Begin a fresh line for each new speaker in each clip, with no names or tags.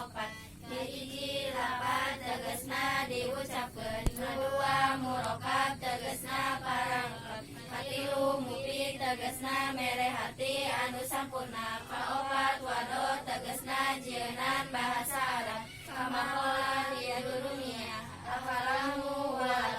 opat. Hiji, lapad tegesna diucapkeun. Kadua, murokab tegesna parangkep. Katilu, mufid tegesna mere harti anu sampurna. Kaopat, wado tegesna jieunan bahasa Arab. Kama qola Jurumiyah, al-kalamu wal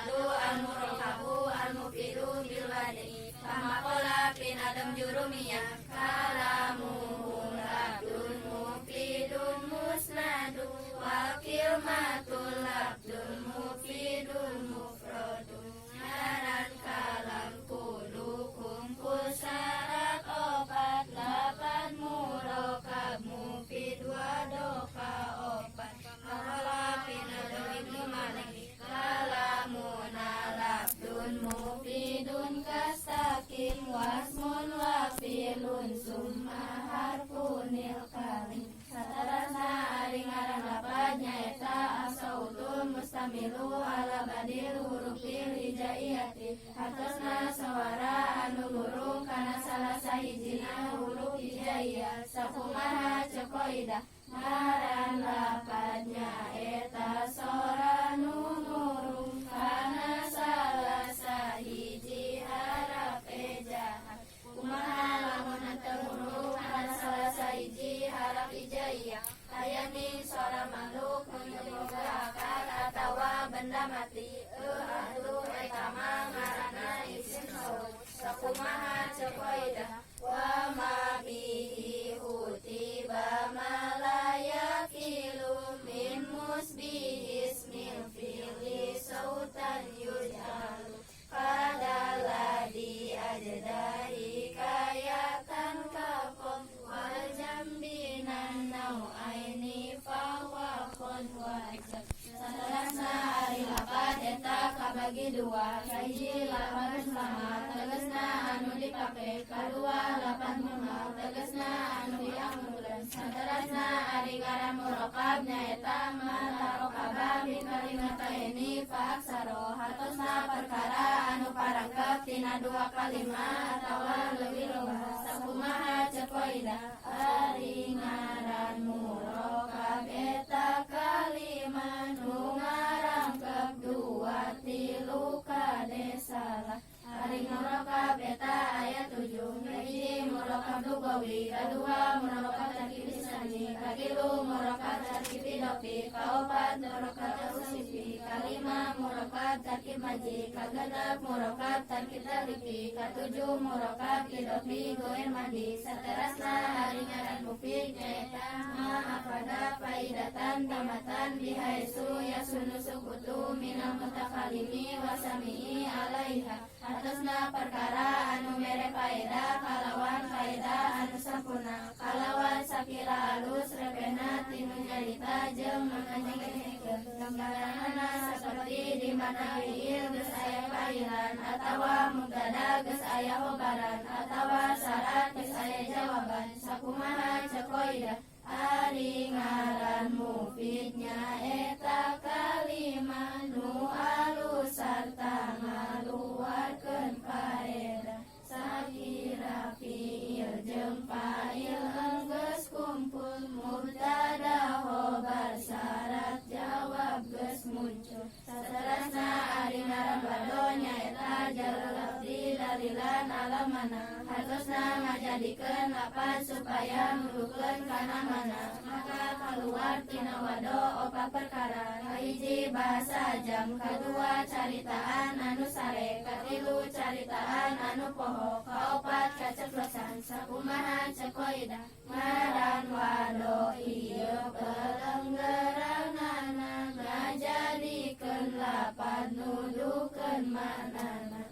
al-murakkabu al-mufidu bil wad'i. Kama qola fi nadhm Jurumiyah, kalamuhum labdun mufidun musnadu wal kilmatul labdun mufidun mufradu. Ngaran kalam kudu kumpul syarat opat: lapad, murokab, mufid, wado kaopat. Qala fi nadhm Ibnu Malik, kalamuna labdun mufidun kastaqim wasmun wa fi'lun summa harfunil kalim. Saterasna, ari ngaran lapad nyaeta as-sautul mustamilu ala ba'dil hurufil hijaiyati, hartosna sawara anu murung kana salah sahijina huruf hijaiyah. Sakumaha ceuk kaidah? Ngaran lapad nyaeta sora nu murung kana salah sahiji haraf ejahan. Kumaha lamun henteu murung kana salah sahiji haraf hijaiyah? Hayaning sora makhluk nu teu boga akal atawa benda mati. Eueuh atuh, eta mah ngaranna isim saut. Sakumaha ceuk kaidah? Wa ma bihi khutiba ma la yaqilu min musbihi ismil fi'li sautan yuj'alu kadaladi ajdahi kayatan kaqom wal jambinan nau'aini fahuwa qad wajab. Saterasna, ari lapad eta kabagi dua. Kahiji, lapad musta'mal tegesna anu dipake. Kadua, lapad muhmal tegesna anu diangguran. Saterasna, ari ngaran murokab nyaeta ma tarokaba min kalimataini fa aksaro, hartosna perkara anu parangkep tina dua kalimat atawa leuwih loba. Sakumaha ceuk kaidah? Ari ngaran murokab eta kalimat nu ngarangkep dua, tilu, kade salah. Ari murokab eta aya tujuh. Kahiji, murokab lugawi. Kadua, murokab tarkib lisani. Katilu, murokab tarkib idofi. Kaopat, murokab tausifi. Kalima, murokab tarkib mazji. Kagenep, murokab tarkib taglibi. Katujuh, murokab idofi goir mahdi. Saterasna, ari ngaran mufid nyaeta ma afada faidatan tamatan bihaisu yahsunu sukutu minal mutakalimi wasami'i alaiha, hartosna perkara anu mere faedah kalawan faedah anu sampurna kalawan sakira alus repehna tinu nyarita jeung nganyengekeun. Gambaranana saperti di mana fiil geus aya failan atawa mubtada geus aya khobaran atawa syarat geus aya jawaban. Sakumaha ceuk kaidah? Ari ngaran mufid nyaeta kalimat nu alus sarta ngaluarkeun faedah sakira fiil jeung fa'il enggeus kumpul, mubtada, khobar, syarat, jawab geus muncul. Saterasna, ari ngaran wado nyaeta jalul lafzi dalilan ala mana, hartosna ngajadikeun lapad supaya nuduhkeun kana mana. Maka kaluar tina wado opat perkara: kahiji, bahasa ajam. Kadua, caritaan anu sare. Katilu, caritaan anu poho. Kaopat, kaceplosan. Sakumaha ceuk kaidah? Ngaran wado ieu pelenggeranana ngajadikeun lapad nuduhkeun maknana.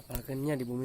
Apalkeun nya di bumi.